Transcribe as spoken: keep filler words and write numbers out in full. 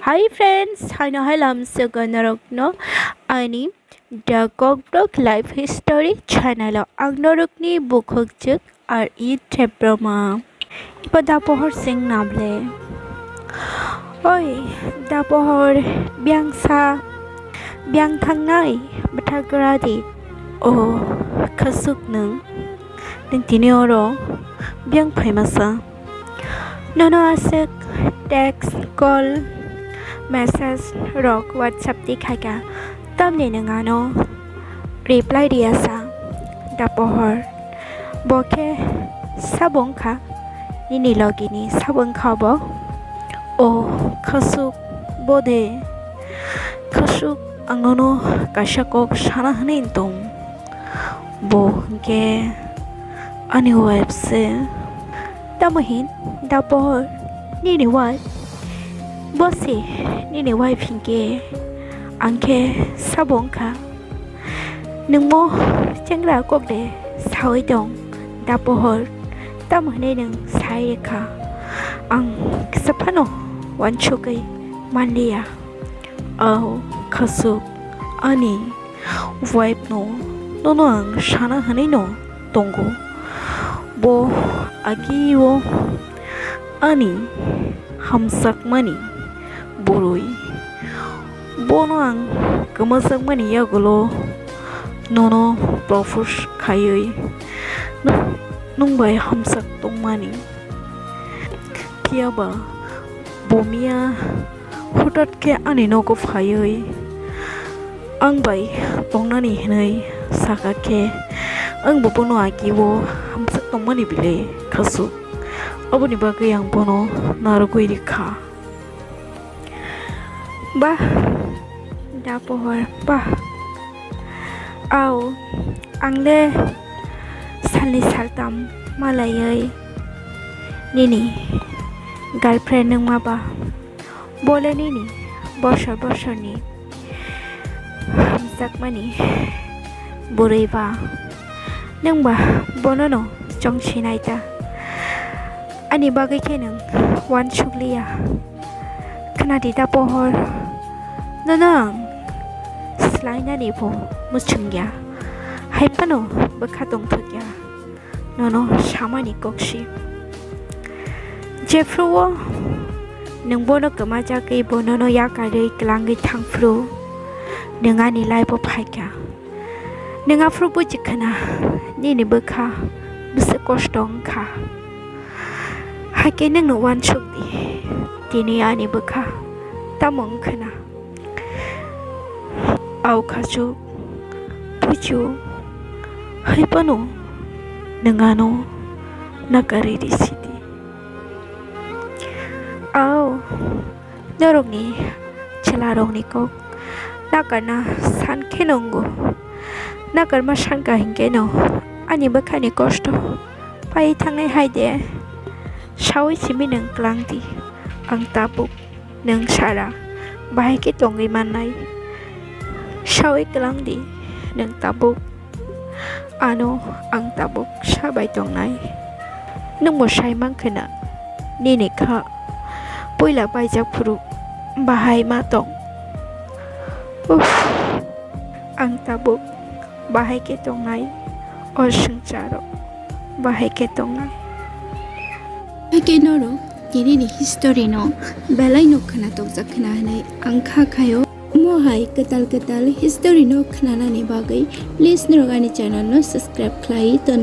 Hi friends, haino hai lamsogo norokno ani The Kokborok Life History channel o ang norokni bukhukjwk R E Debbarma. Ibo da pohor sing nable. Oi, da pohor, biyang sa, biyang thangnai, bwthagra di. O, khasuk nwng, nwng tini oro biyang phaimasa. Nono aswk text, call, message rok WhatsApp di khaikha, tamni nwng ano reply riyasa da pohor. Bo khe sabo wngkha, nini logini sabo wngkha bo. O khasuk, bo de khasuk, ang nono kaisa kok sana hwnwi tong. Bo hwnkhe ani wife se. Tamo hin da pohor, nini wife? Bo se nini wife hinkhe, ang khe sabo wngkha. Nwngmo chengra kok de sawi tong da pohor, tamo hinwi nwng sai rwkha? Ang kisa phano uansugwi manliya. Ao khasuk, ani wife no nono ang sana hwnwi no tongo. Bo agi o ani hamjakmani bwrwi. Bono ang kwmajakmani yagulo nono propose khaiwi nwng bai hamjak tongmani. Phiya ba bo miya hwtat khe ani nogo phaiwi ang bai tongnani hwnwi saka khe, ang bo bono agi o hamjak tongmani bile khasuk. Aboni bagwi ang bono narwgwi rikha. Bah, da pohor, bah. Ao, ang le salni saltam malaiwi nini girlfriend wngma ba. Bo le nini bosor bosorni hamjakmani bwrwi ba. Nwng ba bono no chong sinai ta? Ani bagwi khe nwng uansuk liya. Khna di da pohor, nono ang swlainani bo muchung ya, hai phano bwkha tongthok ya, nono samani kok si. Jephru o nwng bono kwmajagwi bo nono yakarwi kwlangwi thang phru, nwng ani life o phai kha. Nwng aphuru buji khna, nini bwkha bwswk kosto wng kha. Hakhe nwngno uansuk di, tini ani bwkha tamo wng khna. Ao khasuk, buju, hai phano nwng ano nakarwi risi di. Ao, norokni chwlarokni kok nakarna san khe nongo. Nakarma san kha hinkhe no ani bwkhani kosto pai thangnai hai de. Saui simi nwng klang di, ang tabuk nwng sara bahai khe tongwi mannai. Saui klang di, nwng tabuk. Ano ang tabuk sabai tongnai. Nwngbo sai mankha na, nini kha puila paijak phuru bahai ma tong. Uff, ang tabuk bahai khe tongnai, o swngcharo bahai khe tongnai. Hakhe norok tinini history no belai no khwnathokjak khwna hwnwi ang kha khaio. Omo hai kwtal kwtal history no khwnanani bagwi please norok ani channel no subscribe khlai ton.